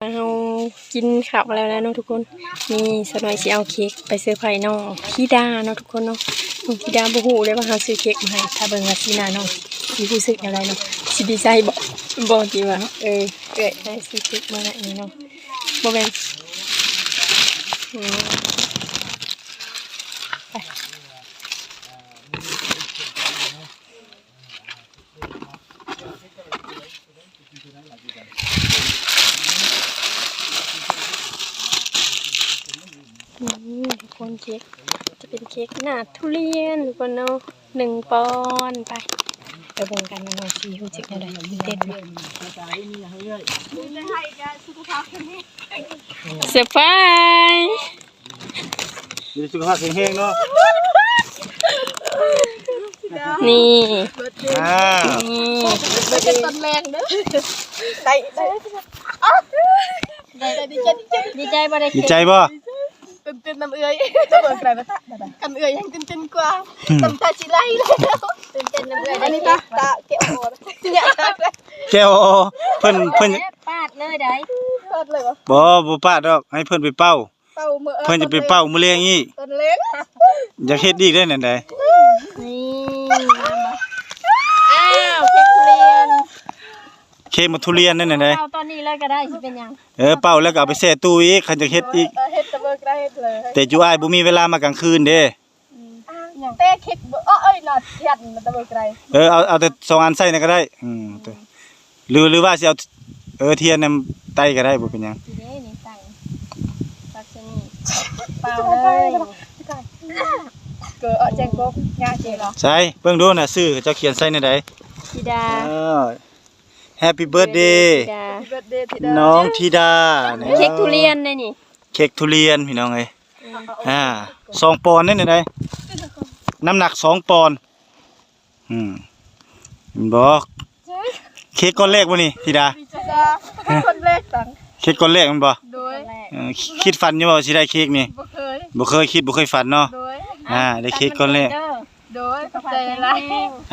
ເຮົາກິນເຂົ້າແລ້ວແຫຼະເນາະທຸກຄົນ. ນີ້ສາວນ້ອຍຊິເອົາເຄ້ກໄປເຊີໄພນ້ອງທິດາເນາະທຸກຄົນເນາະ. ນ້ອງທິດາບໍ່ຮູ້ເລີຍວ່າເຮົາຊື້ເຄ້ກມາໃຫ້. ຖ້າເບິ່ງວ່າສີໜ້ານ້ອງຊິຮູ້ສຶກແນວໃດເນາະ, ຊິດີໃຈບໍ່ ບໍ່ ທີ່ວ່າ ເອີ ເອື້ອຍໄດ້ຊື້ເຄ້ກມາໃຫ້ນີ້ເນາະ. ບໍ່ແມ່ນ ອືມ ໄປ. ນີ້ທຸກຄົນ ເຄ້ກ ຈະເປັນເຄ້ກໜ້າທຸລຽນທຸກຄົນເນາະ ໜຶ່ງປອນ. ໄປ ໄປເບິ່ງກັນວ່ານ້ອງຊິຮູ້ສຶກແນວໃດ. ຕື່ນເຕັ້ນບໍ່? ເຊີໄພຣ ມີສຸຂະພາບແຂງແຮງເນາະ. ນີ້ ອ່າ ນີ້ ເປັນຕອນແລງເດີ. ໄດ້ ໄດ້ ໄດ້ ດີໃຈ ດີໃຈ ດີໃຈບໍ່ໄດ້ ດີໃຈບໍ່? ຕື່ນເຕັ້ນນຳເອື້ອຍ ຈະເບິ່ງໄກບໍ່ຕະ ຄັນເອື້ອຍແຮງຕື່ນເຕັ້ນກວ່າ ອືມ ນ້ຳຕາຊິໄຫຼແລ້ວ. ຕື່ນເຕັ້ນນຳເອື້ອຍ ອັນນີ້ຕາ ຕາແກ້ວ ແກ້ວ ເພິ່ນ ເພິ່ນ ປາດເລີຍໄດ໋ ປາດເລີຍບໍ່? ບໍ່ ບໍ່ປາດດອກ ໃຫ້ເພິ່ນໄປເປົ່າ. ເປົ່າມື້ ເອີ ເພິ່ນຈະໄປເປົ່າມື້ແລງອີກ ຕອນແລງ ຢາກເຮັດອີກໄດ໋ນັ້ນໃດ໋. ນີ້ ອ້າວ ເຄ້ກທຸລຽນ ເຄ້ກໝາກທຸລຽນນັ້ນໃດ໋. ເປົ່າຕອນນີ້ເລີຍກໍໄດ້ ຊິເປັນຫຍັງ? ເອີ ເປົ່າແລ້ວກໍເອົາໄປແຊ່ຕູ້ອີກ ຄັນຢາກເຮັດອີກ. ເອີ ເຮັດຕະເບີກໄດ້ເຮັດເລີຍ ແຕ່ຈູອ້າຍບໍ່ມີເວລາມາກາງຄືນເດ້. ອືມ ແຕ່ເຄັກບໍ່ ເອີຍ ນອດຍັນຕະເບີກໄດ້. ເອີ ເອົາ ເອົາແຕ່ສອງອັນໃສ່ນັ້ນກໍໄດ້. ອືມ ອືມ ຫຼື ຫຼືວ່າຊິເອົາ ເອີ ທຽນນຳໄຕ້ກໍໄດ້ ບໍ່ເປັນຫຍັງ. ນີ້ເດ້ ນີ້ໃສ່ ຕັກໃສ່ນີ້ ເປົ່າເລີຍ. ເກີດອອກແຈ້ງກົກຍາເຈລະ. ໃສ່ເບິ່ງດູນະ ຊື່ເຈົ້າຂຽນໃສ່ແນວໃດ? ທິດາ. ເອີ Happy birthday ທິດາ Happy birthday ທິດາ ນ້ອງທິດາ. ເຄັກທຸລຽນໄດ໋ນີ້ ເຄັກທຸລຽນພີ່ນ້ອງເອີຍ. ອືມ ອ່າ ສອງປອນເດ້ນີ້ໄດ໋ ນ້ຳໜັກສອງປອນ. ອືມ ເຫັນບໍ່? ເຄັກກ້ອນແລກບໍ່ນີ້ທິດາ? ເຄັກກ້ອນແລກແມ່ນບໍ່? ໂດຍ ເອີ ຄິດຝັນຢູ່ບໍ່ວ່າຊິໄດ້ເຄັກນີ້? ບໍ່ເຄີຍ ບໍ່ເຄີຍຄິດ ບໍ່ເຄີຍຝັນເນາະ. ໂດຍ ອ່າ ໄດ້ເຄັກກ້ອນແລກ. ໂດຍ ຂອບໃຈຫຼາຍ.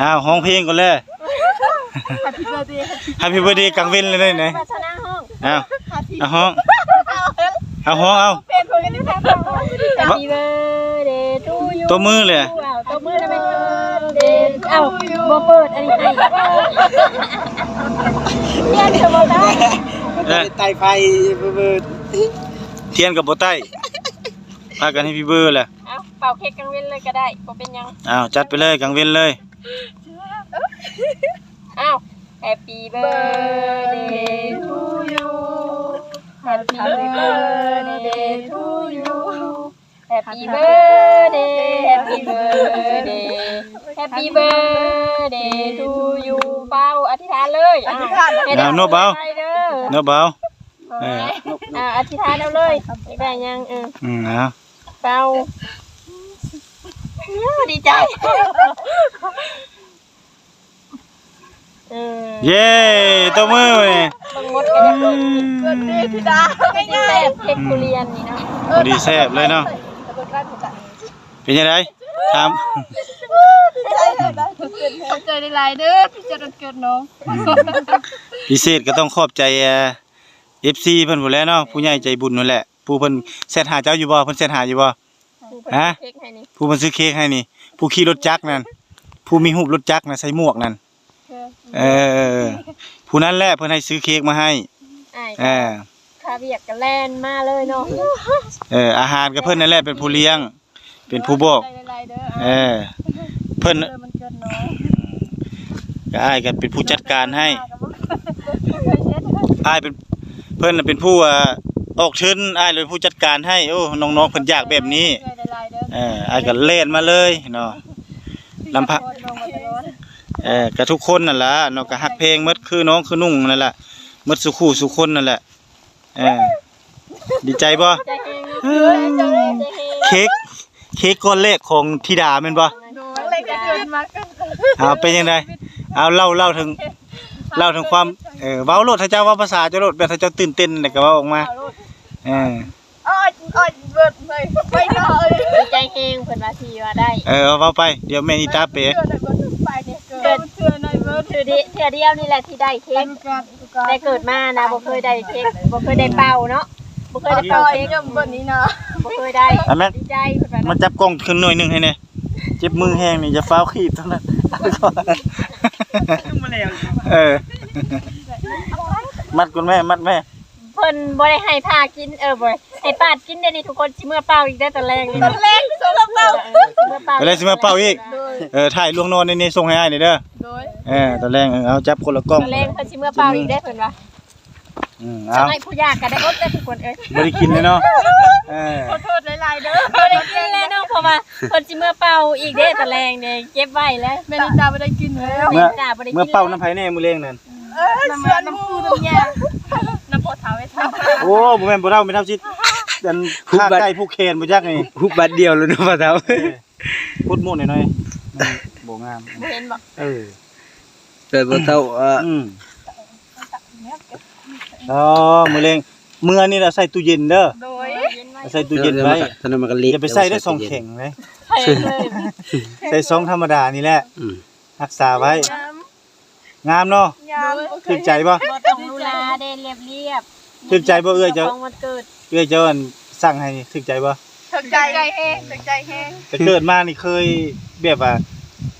ອ້າວ ຮ້ອງເພງກ່ອນເລີຍ. Happy birthday Happy birthday ກາງເວັນເລີຍເດ້. ອ້າວ ເອົາຮ້ອງ ເອົາຮ້ອງ ເອົາ Happy birthday to you ຕົບມືເລີຍ. ຕົບມືໄດ້ໄໝ? ເດ ເອົ້າ ບໍ່ເປີດອັນນີ້ໃຫ້ ທຽນກໍບໍ່ໄຕ້ ເອີ ໄຕ້ໄຟ ບໍ່ເປີດ ທຽນກໍບໍ່ໄຕ້ ພາກັນ Happy birthday ແຫຼະ. ເອົາ ເປົ່າເຄັກກາງເວັນເລີຍກໍໄດ້ ບໍ່ເປັນຫຍັງ. ເອົາ ຈັດໄປເລີຍກາງເວັນເລີຍ. ເອົາ Happy birthday to you Happy birthday to you Happy birthday Happy birthday Happy birthday to you ເປົ່າ ອະທິຖານເລີຍ. ອະທິຖານ ເອົາ ນົບເອົາ ນົບເອົາ. ເອີ ອ່າ ອະທິຖານເອົາເລີຍ ຢາກໄດ້ຫຍັງ? ເອີ ອືມ ເອົາ ເປົ່າ. ໂອ້ ດີໃຈ. ເອີ ເຢ້ ຕົບມືນີ້. ເບິ່ງໝົດກໍຢາກເບິ່ງ ເກີດດີທິດາ ເປັນຈັ່ງແຊບເຄັກທຸລຽນນີ້ເນາະ. ພໍດີແຊບເລີຍເນາະ. ເປັນຈັ່ງໃດ? ຖາມ. ດີໃຈຫຼາຍນະ ຂອບໃຈຫຼາຍໆເດີ ທີ່ຈັດວັນເກີດນ້ອງ. ອືມ ພິເສດກໍຕ້ອງຂອບໃຈ ເອີ ເອັຟຊີ ເພິ່ນພຸ້ນແຫຼະເນາະ ຜູ້ໃຫຍ່ໃຈບຸນພຸ້ນແຫຼະ. ຜູ້ເພິ່ນແຊັດຫາເຈົ້າຢູ່ບໍ່? ເພິ່ນແຊັດຫາຢູ່ບໍ່? ຮະ? ຜູ້ເພິ່ນຊື້ເຄ້ກໃຫ້ນີ້ ຜູ້ຂີ່ລົດຈັກນັ້ນ ຜູ້ມີຮູບລົດຈັກນະ ໃສ່ໝວກນັ້ນ. ເອີ ເອີ ຜູ້ນັ້ນແຫຼະ ເພິ່ນໃຫ້ຊື້ເຄ້ກມາໃຫ້. ອ້າຍ ເອີ ຄາວຽກກໍແລ່ນມາເລີຍເນາະ. ເອີ ອາຫານກໍເພິ່ນນັ້ນແຫຼະເປັນຜູ້ລ້ຽງ ເປັນຜູ້ບອກ. ເອີ ເພິ່ນ ກໍອ້າຍກໍເປັນຜູ້ຈັດການໃຫ້. ອ້າຍເປັນ ເພິ່ນເປັນຜູ້ ອາ ອອກທຶນ ອ້າຍເປັນຜູ້ຈັດການໃຫ້. ໂອ້ ນ້ອງໆເພິ່ນຢາກແບບນີ້. ເອີ ອ້າຍກໍແລ່ນມາເລີຍເນາະ. ລຳພັງ ເອີ ກໍທຸກຄົນນັ້ນລະເນາະ ກໍຮັກແພງໝົດ ຄືນ້ອງຄືນຸ່ງນັ້ນລະ ໝົດສູ່ຄູ່ສູ່ຄົນນັ້ນແຫຼະ. ເອີ ດີໃຈບໍ່? ເອີ ເຄັກ ເຄັກກ້ອນແລກຂອງທິດາແມ່ນບໍ່? ເອົາ ເປັນຈັ່ງໃດ? ເອົາ ເລົ່າ ເລົ່າເຖິງ ເລົ່າເຖິງຄວາມ ເອີ ເວົ້າໂລດ ຖ້າເຈົ້າເວົ້າພາສາເຈົ້າໂລດ ແບບຖ້າເຈົ້າຕື່ນເຕັ້ນແລ້ວກໍເວົ້າອອກມາ. ເອີ ດີໃຈແຮງ ເພິ່ນວ່າຊິວ່າໄດ້. ເອີ ເວົ້າໄປ ດຽວແມ່ນອີຕາເປ. ເທື່ອດຽວນີ້ແຫຼະທີ່ໄດ້ເຄັກ. ແຕ່ເກີດມານະ ບໍ່ເຄີຍໄດ້ເຄັກ ບໍ່ເຄີຍໄດ້ເປົ່າເນາະ ບໍ່ເຄີຍໄດ້ເປົ່າເຄັກ ເບິ່ງນີ້ເນາະ ບໍ່ເຄີຍໄດ້ ອ່ະ ແມັກ ດີໃຈເພິ່ນວ່າ ມາຈັບກ້ອງຂຶ້ນໜ່ວຍໜຶ່ງໃຫ້ແດ່ ເຈັບມືແຮງນີ້ ຢ່າຟ້າວຄີບເທົ່ານັ້ນ ເອີ ມັດກ່ອນແມ່ ມັດແມ່. ເພິ່ນບໍ່ໄດ້ໃຫ້ພາກິນ ເອີ ບໍ່ ໃຫ້ປາດກິນເດ້ນີ້ ທຸກຄົນ ຊິເມືອເປົ່າອີກເດ້ຕອນແລງນີ້ ຕອນແລງຊິເມືອເປົ່າ ເອີ ຊິເມືອເປົ່າ ຕອນແລງຊິເມືອສົ່ງໃຫ້ອ້າຍແດ່ເດີ ໂດຍ ເອີ ຖ່າຍລ່ວງໜ້າແນ່ໆ ສົ່ງໃຫ້ອ້າຍແດ່ເດີ ໂດຍ ເອີ ຕອນແລງ ເອີ ເອົາຈັບຄົນລະກ້ອງ ຕອນແລງເພິ່ນຊິເມືອເປົ່າອີກເດ້ເພິ່ນວ່າ ອືມ ເອົາ ສະໄໝຜູ້ຢາກກໍໄດ້ອົດເດ້ທຸກຄົນເອີຍ ບໍ່ໄດ້ກິນເລີຍເນາະ ເອີ ຂໍໂທດຫຼາຍໆເດີ ບໍ່ໄດ້ກິນແລ້ວເນາະ ເພາະວ່າເພິ່ນຊິເມືອເປົ່າອີກເດ້ຕອນແລງນີ້ ເກັບໄວ້ແລ້ວ ແມ່ນິຕາບໍ່ໄດ້ກິນແລ້ວ ແມ່ນິຕາບໍ່ໄດ້ກິນ ເມືອເປົ່ານຳໃຜແດ່ມື້ແລງນັ້ນ? ເອີ ຊວນໝູ່ ນຳພໍ່ເຖົ້າແມ່ເຖົ້າ ໂອ້ ບໍ່ແມ່ນພໍ່ເຖົ້າແມ່ເຖົ້າຊິ ອັນ ຫຸບບາດ ຂ້າໄກ່ຜູກແຂນບໍ່ຈັກນີ້ ຫຸບບາດດຽວແລ້ວເນາະພໍ່ເຖົ້າ ເອີ ຂຸດໝູ່ໜ້ອຍໆ ມັນບໍ່ງາມ ບໍ່ເຫັນບໍ່ ເອີ ແຕ່ພໍ່ເຖົ້າ ອືມ ອໍ ມື້ແລງ ເມືອນີ້ລະໃສ່ຕູ້ເຢັນເດີ ໂດຍ ໃສ່ຕູ້ເຢັນໄວ້ ຕອນນັ້ນມັນກໍເລະ ຢ່າໄປໃສ່ເດີ ສອງແຂງເດ້ ແຂງເລີຍ ໃສ່ສອງທຳມະດານີ້ແຫຼະ ອືມ ຮັກສາໄວ້ ງາມເນາະ ງາມ ຖືກໃຈບໍ່? ບໍ່ຕ້ອງຫຼູຫຼາເດ້ ລຽບໆ ຖືກໃຈບໍ່ເອື້ອຍເຈົ້າ? ຂອງວັນເກີດ ເອື້ອຍເຈົ້າອັນສັ່ງໃຫ້ນີ້ ຖືກໃຈບໍ່? ຖືກໃຈແຮງ ຖືກໃຈແຮງ ແຕ່ເກີດມານີ້ເຄີຍແບບວ່າ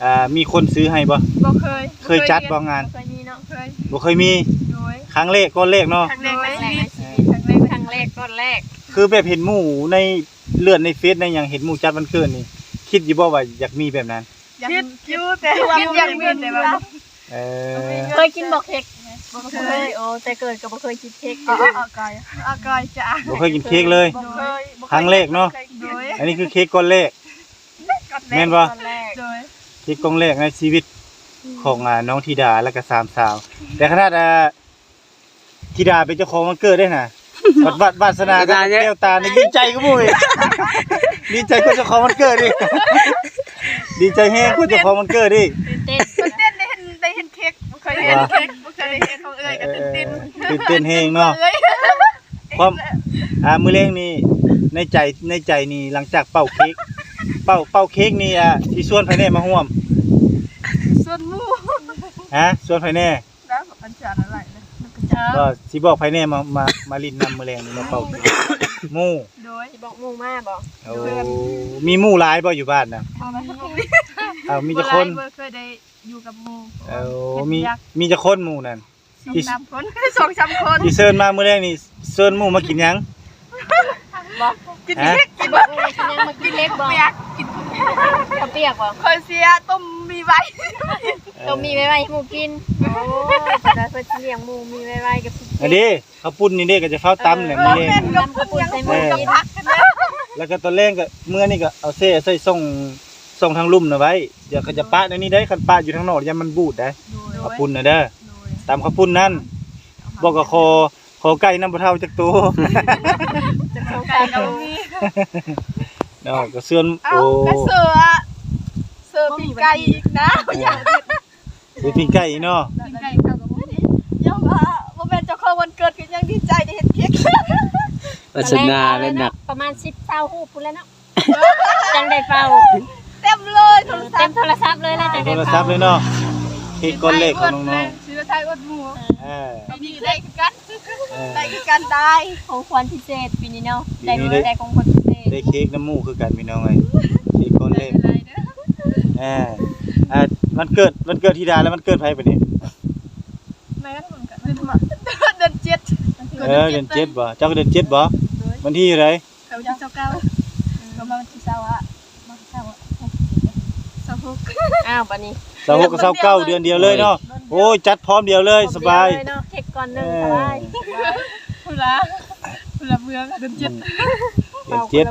ອ່າ ມີຄົນຊື້ໃຫ້ບໍ່? ບໍ່ເຄີຍ ເຄີຍຈັດບໍ່ງານ? ບໍ່ເຄີຍມີເນາະ ບໍ່ເຄີຍ ບໍ່ເຄີຍມີ ໂດຍ ຄັ້ງແລກ ກ້ອນແລກເນາະ ຄັ້ງແລກໃນຊີວິດ ໂດຍ ຄັ້ງແລກ ຄັ້ງແລກ ກ້ອນແລກ ຄືແບບເຫັນໝູ່ໃນເລື່ອນໃນເຟສໃນຫຍັງ ເຫັນໝູ່ຈັດວັນເກີດນີ້ ຄິດຢູ່ບໍ່ວ່າຢາກມີແບບນັ້ນ? ຢາກ ຄິດຢູ່ ແຕ່ວ່າ ຄິດຢາກມີ ແຕ່ວ່າ ເອີ ເຄີຍກິນບໍ່ເຄັກ? ບໍ່ເຄີຍ ໂອ້ ແຕ່ເກີດກໍບໍ່ເຄີຍກິນເຄັກ ອາກອຍ ອາກອຍຈ້າ ບໍ່ເຄີຍກິນເຄັກເລີຍ ບໍ່ເຄີຍ ຄັ້ງແລກເນາະ ໂດຍ ອັນນີ້ຄືເຄັກກ້ອນແລກ ແມ່ນບໍ່? ໂດຍ ເຄັກກ້ອນແລກໃນຊີວິດ ອືມ ຂອງ ອ່າ ນ້ອງທິດາ ແລ້ວກໍສາມສາວ ແຕ່ຂະໜາດ ອ່າ ທິດາເປັນເຈົ້າຂອງວັນເກີດເດ້ນະ ວາດ ວາດ ວາສະໜາກັບແກ້ວຕານີ້ດີໃຈກວ່າໝູ່ອີກ ດີໃຈກວ່າເຈົ້າຂອງວັນເກີດອີກ ດີໃຈແຮງກວ່າເຈົ້າຂອງວັນເກີດອີກ ຕື່ນເຕັ້ນ ຕື່ນເຕັ້ນໄດ້ເຫັນ ໄດ້ເຫັນເຄັກ ບໍ່ເຄີຍເຫັນເຄັກ ບໍ່ເຄີຍໄດ້ເຫັນຂອງເອື້ອຍກໍຕື່ນເຕັ້ນ ຕື່ນເຕັ້ນແຮງເນາະ ຄວາມ ອ່າ ມື້ແລງນີ້ ໃນໃຈ ໃນໃຈນີ້ ຫຼັງຈາກເປົ່າເຄັກ ເປົ່າ ເປົ່າເຄັກນີ້ ອ່າ ຊິຊວນໃຜແດ່ມາຮ່ວມ? ຊວນໝູ່ ຮະ ຊວນໃຜແດ່? ແລ້ວມັນຈະອະໄລນະ ມັນກໍຈະ ກໍຊິບອກໃຜແດ່ມາ ມາ ມາຫຼິ້ນນຳມື້ແລງນີ້ ມາເປົ່າ ໝູ່ ໂດຍ ຊິບອກໝູ່ມາບໍ່? ໂອ້ ມີໝູ່ຫຼາຍບໍ່ຢູ່ບ້ານນະ? ບໍ່ມີ ເອົາ ມີຈັກຄົນ? ບໍ່ເຄີຍໄດ້ຢູ່ກັບໝູ່ ເອົາ ມີ ມີຈັກຄົນໝູ່ນັ້ນ? ສອງສາມຄົນ ສອງສາມຄົນ ທີ່ເຊີນມາມື້ແລງນີ້ ເຊີນໝູ່ມາກິນຫຍັງ? ບໍ່ ກິນເຄັກ ກິນບໍ່ ກິນຫຍັງ ມາກິນເຄັກບໍ່? ກິນເຄັກ ເຂົ້າປຽກບໍ່? ຂ້ອຍເສຍຕົ້ມໝີ່ໄວ້ ເອີ ຕົ້ມໝີ່ໄວ້ໃຫ້ໝູ່ກິນ ໂອ້ ເພິ່ນວ່າເພິ່ນຊິລ້ຽງໝູ່ ໝີ່ໄວ້ໆ ກັບກິນເຄັກ ອັນນີ້ເຂົ້າປຸ້ນນີ້ເດ້ ກໍຈະຟ້າວຕຳແຫຼະ ເອີ ມື້ແລງ ເອີ ຕຳເຂົ້າປຸ້ນໃສ່ໝູ່ກິນ ແລ້ວກໍຕອນແລງກໍ ມື້ນີ້ກໍເອົາແຊ່ໃສ່ຊ່ອງ ຊ່ອງທາງລຸ່ມນະໄວ້ ດຽວເຂົາຈະປະແນວນີ້ໄດ໋ ຄັນປະຢູ່ທາງນອກຢ້ານມັນບູດໄດ໋ ໂດຍ ເຂົ້າປຸ້ນນະເດີ ໂດຍ ຕຳເຂົ້າປຸ້ນນັ້ນ ໂດຍ ບໍ່ກໍຂໍ ຂໍໄກ່ນຳພໍ່ເຖົ້າຈັກໂຕ ຈັກໂຕ ໄກ່ກໍບໍ່ມີ ເນາະ ກໍເຊື່ອ ເອົ້າ ໂອ້ ກໍເຊື່ອ ເຊື່ອປີ້ງໄກ່ອີກນະ ເອີ ຊື້ປີ້ງໄກ່ອີກເນາະ ປີ້ງໄກ່ເຂົາກໍບໍ່ມີ ຍ້ອນວ່າບໍ່ແມ່ນເຈົ້າຂອງວັນເກີດກໍຍັງດີໃຈໄດ້ເຫັນຄລິບ ວາສະໜາແລະໜັກ ປະມານສິບ ຊາວຮູບພຸ້ນແຫຼະເນາະ ຈັ່ງໄດ້ເປົ່າ ເຕັມເລີຍໂທລະສັບ ເຕັມໂທລະສັບເລີຍນະ ຈັ່ງໄດ້ເປົ່າ ເຕັມໂທລະສັບເລີຍເນາະ ເຄັກກ້ອນແລກຂອງນ້ອງໆ ຊິໄປຖ່າຍອວດໝູ່ ເອີ ປີນີ້ໄດ້ຄືກັນ ເອີ ໄດ້ຄືກັນໄດ້ ຂອງຂວັນພິເສດປີນີ້ເນາະ ປີນີ້ໄດ້ ໄດ້ຂອງຂວັນພິເສດ ໄດ້ເຄັກນຳໝູ່ຄືກັນພີ່ນ້ອງເອີຍ ເຄັກກ້ອນແລກ ເອີ ອ່າ ວັນເກີດ ວັນເກີດທິດາ ແລະ ວັນເກີດໃຜບັດນີ້? ແມ່ນ ເດືອນເຈັດ ເອີ ເດືອນເຈັດບໍ່? ເຈົ້າກໍເດືອນເຈັດບໍ່? ວັນທີເທົ່າໃດ? ເຂົາວັນທີຊາວເກົ້າ ກໍມາວັນທີຊາວ ມາຊາວ ຊາວຫົກ ອ້າວ ບັດນີ້ ຊາວຫົກກັບຊາວເກົ້າ ເດືອນດຽວເລີຍເນາະ ໂອ້ຍ ຈັດພ້ອມດຽວເລີຍ ສະບາຍ ເນາະ ເຄັກກ້ອນໜຶ່ງ ເອີ ສະບາຍ ພຸ້ນລະ ພຸ້ນລະເມືອງ ເດືອນເຈັດ ເດືອນເຈັດ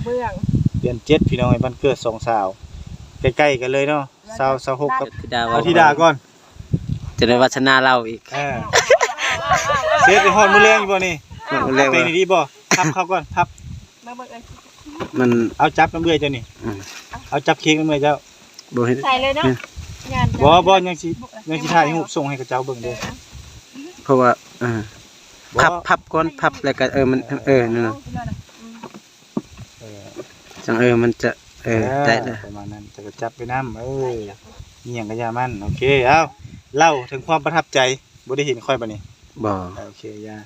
ເດືອນເຈັດ ພີ່ນ້ອງເອີຍ ວັນເກີດສອງສາວ ໃກ້ໆກັນເລີຍເນາະ ຊາວ ຊາວຫົກ ກັບທິດາ ເອົາທິດາກ່ອນ ຈະໄດ້ວາສະໜາເລົ່າອີກ ເອີ ເສຍໄປຮອດມື້ແລງຢູ່ບໍ່ນີ້? ຮອດມື້ແລງ ເປັນດີບໍ່? ພັບເຂົ້າກ່ອນ ພັບ ມາເບິ່ງເອີຍ ມັນ ເອົາຈັບນຳເອື້ອຍເຈົ້ານີ້ ອືມ ເອົາຈັບເຄັກນຳເອື້ອຍເຈົ້າ ບໍ່ເຫັນ ໃສ່ເລີຍເນາະ ອືມ ງານ ບໍ່ ບໍ່ ຍັງຊິ ຍັງຊິຖ່າຍຮູບສົ່ງໃຫ້ເຂົາເຈົ້າເບິ່ງເດ້ ເອີ ເພາະວ່າ ເອີ ພັບ ພັບກ່ອນ ພັບແລ້ວກໍ ເອີ ມັນ ເອີ ນັ້ນນະ ເອີ ຈັ່ງ ເອີ ມັນຈະ ເອີ ເອີ ໄດ້ລະ ປະມານນັ້ນ ແລ້ວກໍຈັບໄປນຳ ເອີ ອີ່ຫຍັງກໍຢ່າມັນ ໂອເຄ ເອົາ ເລົ່າເຖິງຄວາມປະທັບໃຈ ບໍ່ໄດ້ເຫັນຂ້ອຍບັດນີ້ ບໍ່ ໂອເຄ ຢ່າ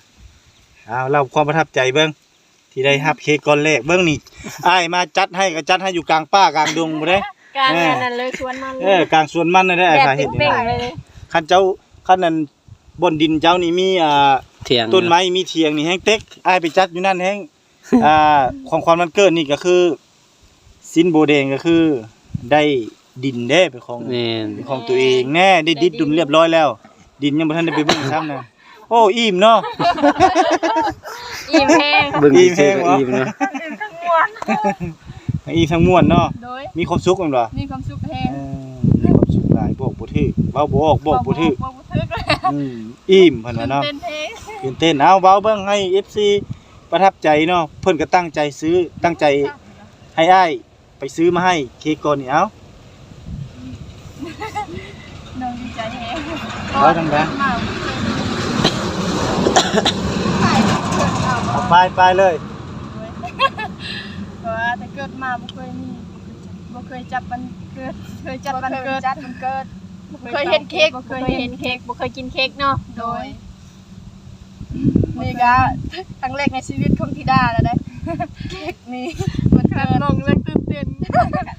ເອົາ ເລົ່າຄວາມປະທັບໃຈເບິ່ງ ທີ່ໄດ້ຮັບເຄ້ກກ້ອນແລກ. ເບິ່ງນີ້ ອ້າຍມາຈັດໃຫ້ກໍຈັດໃຫ້ຢູ່ກາງປ່າກາງດົງພຸ້ນເດ້ ກາງ ເອີ ອັນນັ້ນເລີຍ ສວນມັນ ເອີ ກາງສວນມັນນັ້ນແຫຼະ ອ້າຍພາເຮັດນີ້ນະ. ຄັນເຈົ້າ ຄັນນັ້ນ ບ່ອນດິນເຈົ້ານີ້ມີ ອ່າ ຖຽງ ຕົ້ນໄມ້ ມີຖຽງນີ້ແຮງເຕັກ ອ້າຍໄປຈັດຢູ່ນັ້ນແຮງ ອ່າ ຂອງຂວັນວັນເກີດນີ້ກໍຄື ສິນໂບແດງກໍຄືໄດ້ດິນເດ້ ເປັນຂອງ ແມ່ນ ເປັນຂອງຕົວເອງແນ່ ໄດ້ດິນດຸນຮຽບຮ້ອຍແລ້ວ ດິນຍັງບໍ່ທັນໄດ້ໄປເບິ່ງຊ້ຳນະ. ໂອ້ ອີ່ມເນາະ ອີ່ມແຮງ ເບິ່ງຊື່ໆກໍອີ່ມເນາະ ອີ່ມທັງມ່ວນ ອີ່ມທັງມ່ວນເນາະ ໂດຍ ມີຄວາມສຸກແມ່ນບໍ່? ມີຄວາມສຸກແຮງ ເອີ ມີຄວາມສຸກຫຼາຍ ບອກບໍ່ຖືກ ເວົ້າບໍ່ອອກ ບອກບໍ່ຖືກ ບອກບໍ່ຖືກ ອືມ ອີ່ມເພິ່ນວ່າເນາະ ຕື່ນເຕັ້ນແຮງ ຕື່ນເຕັ້ນ. ເອົາ ເວົ້າເບິ່ງໃຫ້ເອັຟຊີ ປະທັບໃຈເນາະ ເພິ່ນກໍຕັ້ງໃຈຊື້ ຕັ້ງໃຈໃຫ້ອ້າຍໄປຊື້ມາໃຫ້ເຄ້ກກ່ອນນີ້. ເອົາ ນ້ອງດີໃຈແຮງ ເວົ້າດັງໆ ມາ ເອົາ ໄປ ໄປເລີຍ ເພາະວ່າແຕ່ເກີດມາບໍ່ເຄີຍມີ ບໍ່ເຄີຍຈັດວັນເກີດ ເຄີຍຈັດວັນເກີດ ຈັດວັນເກີດ ບໍ່ເຄີຍເຮັດເຄ້ກ ບໍ່ເຄີຍເຮັດເຄ້ກ ບໍ່ເຄີຍກິນເຄ້ກເນາະ ໂດຍ ນີ້ກະຄັ້ງແລກໃນຊີວິດຂອງທິດາແລ້ວເດ້ ເຄ້ກນີ້ ມັນເກີດ ນ້ອງເລີຍຕື່ນເຕັ້ນ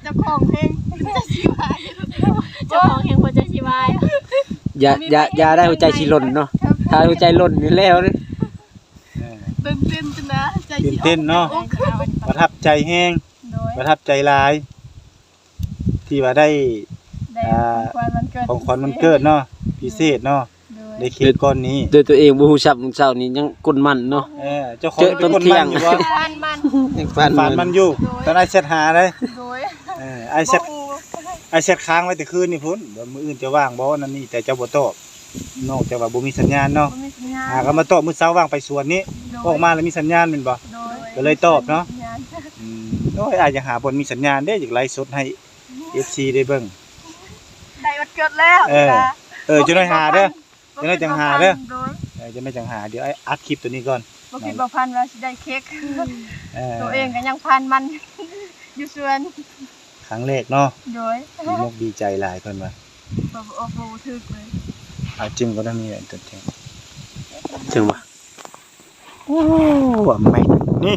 ເຈົ້າຂອງແຮງ ເຈົ້າຂອງແຮງຫົວໃຈຊິວາຍ ຢ່າ ຢ່າ ຢ່າໄດ້ ຫົວໃຈຊິຫຼົ່ນເນາະ ຖ້າຫົວໃຈຫຼົ່ນນີ້ແລ້ວເດ້ ເອີ ຕື່ນເຕັ້ນຈົນນະ ໃຈຊິອອກ ຕື່ນເຕັ້ນເນາະ ປະທັບໃຈແຮງ ໂດຍ ປະທັບໃຈຫຼາຍ ທີ່ວ່າໄດ້ ໄດ້ ອ່າ ຂອງຂວັນວັນເກີດ ຂອງຂວັນວັນເກີດເນາະ ພິເສດເນາະ ໂດຍ ໄດ້ເຄ້ກກ້ອນນີ້ ໂດຍຕົວເອງບໍ່ຮູ້ສັບ ມື້ເຊົ້ານີ້ຍັງກົ້ນໝັ້ນເນາະ ເອີ ເຈົ້າຂອງຍັງເປັນກົ້ນໝັ້ນຢູ່ບໍ່? ຍັງປານໝັ້ນ ຍັງປານໝັ້ນ ປານໝັ້ນຢູ່ ໂດຍ ຕອນອ້າຍແຊັດຫາເດ້ ໂດຍ ເອີ ອ້າຍແຊັດ ບໍ່ຮູ້ ອ້າຍແຊັດຄ້າງໄວ້ແຕ່ຄືນນີ້ພຸ້ນ ວ່າມື້ອື່ນຈະວ່າງບໍ່ ນັ້ນນີ້ ແຕ່ເຈົ້າບໍ່ຕອບ ນອກຈາກວ່າບໍ່ມີສັນຍານເນາະ ບໍ່ມີສັນຍານ ຫາກໍມາຕອບມື້ເຊົ້າວ່າງໄປສວນນີ້ ໂດຍ ອອກມາແລ້ວມີສັນຍານແມ່ນບໍ່? ໂດຍ ກໍເລີຍຕອບເນາະ ອືມ ໂອ້ຍ ອ້າຍຢາກຫາບ່ອນມີສັນຍານເດ້ ຢາກໄລສົດໃຫ້ເອັຟຊີໄດ້ເບິ່ງ ໃກ້ວັນເກີດແລ້ວ ເອີ ເອີ ຈັກໜ້ອຍຫາເດີ ຈັກໜ້ອຍຈັ່ງຫາເດີ ໂດຍ ເອີ ຈັກໜ້ອຍຈັ່ງຫາ ດຽວອ້າຍອັດຄລິບໂຕນີ້ກ່ອນ ບໍ່ຄິດບໍ່ຝັນວ່າຊິໄດ້ເຄ້ກ ເອີ ໂຕເອງກໍຍັງປານໝັ້ນຢູ່ສວນ ຄັ້ງແລກເນາະ ໂດຍ ດີອົກດີໃຈຫຼາຍເພິ່ນວ່າ ເວົ້າບໍ່ອອກເວົ້າບໍ່ຖືກເລີຍ ອາ ຈຶ່ງກໍໄດ້ມີອັນຕົວຈິງ ຈຶ່ງວ່າ ໂອ້ ວ່າແມັກນີ້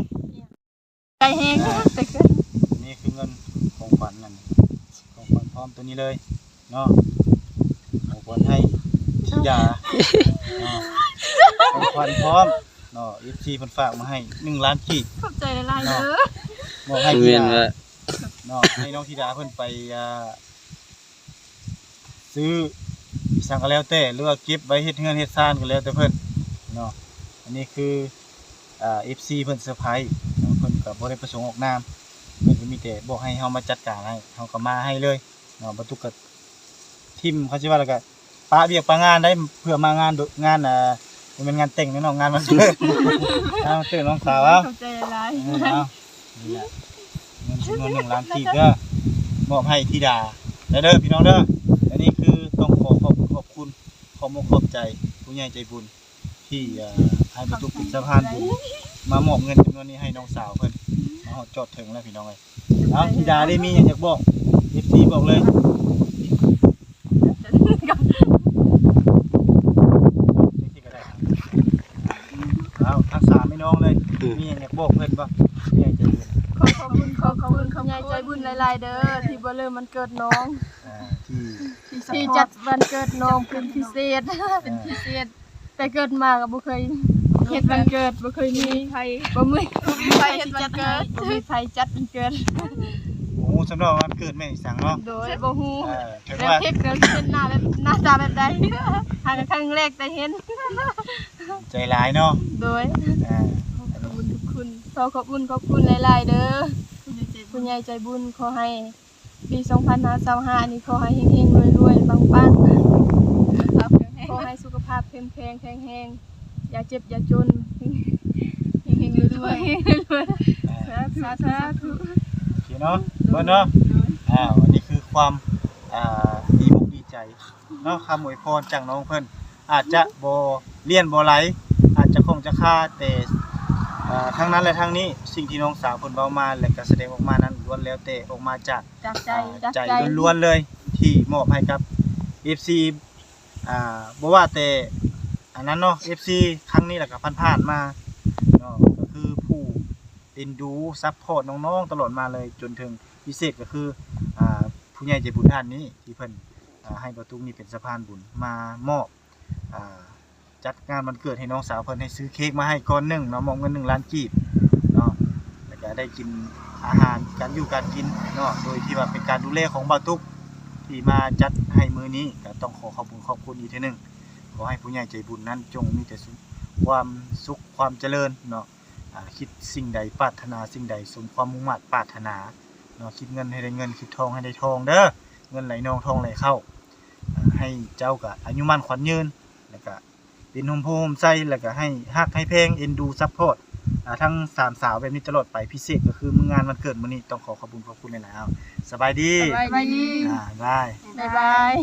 ໃຈແຮງ ອ່າ ແຕ່ເກີດ ນີ້ຄືເງິນຂອງຂວັນນັ້ນ ຂອງຂວັນພ້ອມຕົວນີ້ເລີຍເນາະ ຂອງຂວັນໃຫ້ທິດາເນາະ ຂອງຂວັນພ້ອມເນາະ ເອັຟຊີເພິ່ນຝາກມາໃຫ້ໜຶ່ງລ້ານກີບ ຂອບໃຈຫຼາຍໆເດີ ມອບໃຫ້ທິດາເນາະ ໃຫ້ນ້ອງທິດາເພິ່ນໄປ ອ່າ ຊື້ອີ່ຫຍັງກໍແລ້ວແຕ່ ຫຼືວ່າເກັບໄວ້ເຮັດເຮືອນເຮັດຊານກໍແລ້ວແຕ່ເພິ່ນເນາະ ອັນນີ້ຄື ອ່າ ເອັຟຊີເພິ່ນເຊີໄພຣສ໌ເນາະ ເພິ່ນກໍບໍ່ໄດ້ປະສົງອອກນາມ ເພິ່ນກໍມີແຕ່ບອກໃຫ້ເຮົາມາຈັດການໃຫ້ ເຮົາກໍມາໃຫ້ເລີຍເນາະ ບັດທຸກກໍຖິ້ມ ເຂົາຊິວ່າແລ້ວກໍປະວຽກປະງານໄດ້ ເພື່ອມາງານ ງານ ອ່າ ບໍ່ແມ່ນງານແຕ່ງເນາະ ງານວັນເກີດ ງານວັນເກີດນ້ອງສາວ ເອົາ ຂອບໃຈຫຼາຍໆ ເອີ ເອົາ ນີ້ແຫຼະ ເງິນຈຳນວນໜຶ່ງລ້ານກີບເດີ ມອບໃຫ້ທິດາເດີ ເດີພີ່ນ້ອງເດີ ອັນນີ້ຄືຕ້ອງຂໍຂອບຄຸນຂອບຄຸນ ຂອບອົກຂອບໃຈຜູ້ໃຫຍ່ໃຈບຸນ ທີ່ ເອີ ໃຫ້ປະຕຸກເປັນສະພານບຸນ ມາມອບເງິນຈຳນວນນີ້ໃຫ້ນ້ອງສາວເພິ່ນ ມາຮອດຈອດເຖິງແລ້ວພີ່ນ້ອງເອີຍ ເອົາ ທິດາໄດ້ມີຫຍັງຢາກບອກເອັຟຊີ ບອກເລີຍ ເອົາ ທັກສາແມ່ນ້ອງເລີຍ ອືມ ມີຫຍັງຢາກບອກເພິ່ນບໍ່? ແມ່ໃຈບຸນ ຂໍຂອບຄຸນ ຂໍຂອບຄຸນຜູ້ໃຫຍ່ໃຈບຸນຫຼາຍໆເດີ ທີ່ບໍ່ລືມວັນເກີດນ້ອງ ອ່າ ທີ່ ທີ່ຈັດວັນເກີດນ້ອງເປັນພິເສດ ເປັນພິເສດ ແຕ່ເກີດມາກໍບໍ່ເຄີຍເຮັດວັນເກີດ ບໍ່ເຄີຍມີໃຜ ບໍ່ມີໃຜເຮັດວັນເກີດ ບໍ່ມີໃຜຈັດວັນເກີດ ບໍ່ຮູ້ຊ້ຳເນາະ ວັນເກີດແມ່ນອີ່ຫຍັງເນາະ ໂດຍ ບໍ່ຮູ້ ເອີ ແຕ່ເຫັນໜ້າແບບ ໜ້າຕາແບບໃດ ຫາກໍຄັ້ງແລກໄດ້ເຫັນ ໃຈຫຼາຍເນາະ ໂດຍ ອ່າ ຂອບຄຸນຂອບຄຸນ ຂໍຂອບຄຸນຂອບຄຸນຫຼາຍໆເດີ ຜູ້ໃຫຍ່ໃຈບຸນ ຂໍໃຫ້ ປີສອງພັນຊາວຫ້ານີ້ ຂໍໃຫ້ເຮັງໆ ລວຍໆ ປັງໆ ຂໍໃຫ້ສຸຂະພາບເຂັ້ມແຂງ ແຂງແຮງ ຢ່າເຈັບຢ່າຈົນ ເຮັງໆ ລວຍໆ ສາທຸ ສາທຸ ໂອເຄເນາະ ເບິ່ງເນາະ ອ່າ ອັນນີ້ຄືຄວາມ ອ່າ ດີອົກດີໃຈ ເນາະ ຄຳອວຍພອນຈາກນ້ອງເພິ່ນ ອາດຈະບໍ່ລ້ຽນບໍ່ໄຫຼ ອາດຈະຂ້ອງຈະຄາ ແຕ່ ເອີ ທັງນັ້ນແລະທັງນີ້ ສິ່ງທີ່ນ້ອງສາວເພິ່ນເວົ້າມາ ແລະກະສະແດງອອກມານັ້ນ ລ້ວນແລ້ວແຕ່ອອກມາຈາກ ຈາກໃຈ ອ່າ ຈາກໃຈ ໃຈລ້ວນໆເລີຍ ທີ່ມອບໃຫ້ກັບເອັຟຊີ ອ່າ ບໍ່ວ່າແຕ່ ອັນນັ້ນເນາະ ເອັຟຊີ ຄັ້ງນີ້ແຫຼະກໍຜ່ານໆມາເນາະ ກໍຄືຜູ້ເອັນດູຊັບພອດນ້ອງໆຕະຫຼອດມາເລີຍ ຈົນເຖິງພິເສດກໍຄື ອ່າ ຜູ້ໃຫຍ່ໃຈບຸນທ່ານນີ້ ທີ່ເພິ່ນ ອ່າ ໃຫ້ບ່າວຕຸກນີ້ເປັນສະພານບຸນມາມອບ ອ່າ ຈັດງານວັນເກີດໃຫ້ນ້ອງສາວເພິ່ນ ໃຫ້ຊື້ເຄ້ກມາໃຫ້ກ້ອນໜຶ່ງເນາະ ມອບເງິນໜຶ່ງລ້ານກີບເນາະ ແລ້ວກໍໄດ້ກິນອາຫານ ການຢູ່ການກິນເນາະ ໂດຍທີ່ວ່າເປັນການດູແລຂອງບ່າວຕຸກ ທີ່ມາຈັດໃຫ້ມື້ນີ້ ກໍຕ້ອງຂໍຂອບຄຸນຂອບຄຸນອີກເທື່ອໜຶ່ງ. ຂໍໃຫ້ຜູ້ໃຫຍ່ໃຈບຸນນັ້ນ ຈົ່ງມີແຕ່ສຸກ ຄວາມສຸກຄວາມຈະເລີນເນາະ ອ່າ ຄິດສິ່ງໃດປາດຖະໜາສິ່ງໃດ ສົມຄວາມມຸ່ງມາດປາດຖະໜາເນາະ ຄິດເງິນໃຫ້ໄດ້ເງິນ ຄິດທອງໃຫ້ໄດ້ທອງເດີ ເງິນໄຫຼນອງທອງໄຫຼເຂົ້າ ອ່າ ໃຫ້ເຈົ້າກະອາຍຸໝັ້ນຂວັນຍືນ ແລ້ວກະ ເປັນຮົ່ມໂພຮົ່ມໄຊ ແລ້ວກໍໃຫ້ຮັກໃຫ້ແພງເອັນດູຊັບພອດ ອ່າ ທັງສາມສາວແບບນີ້ຕະຫຼອດໄປ ພິເສດກໍຄືມື້ງານວັນເກີດມື້ນີ້ ຕ້ອງຂໍຂອບຄຸນຂອບຄຸນຫຼາຍໆ ເອົາ ສະບາຍດີ ສະບາຍດີ ອ່າ ບາຍ ບາຍບາຍ.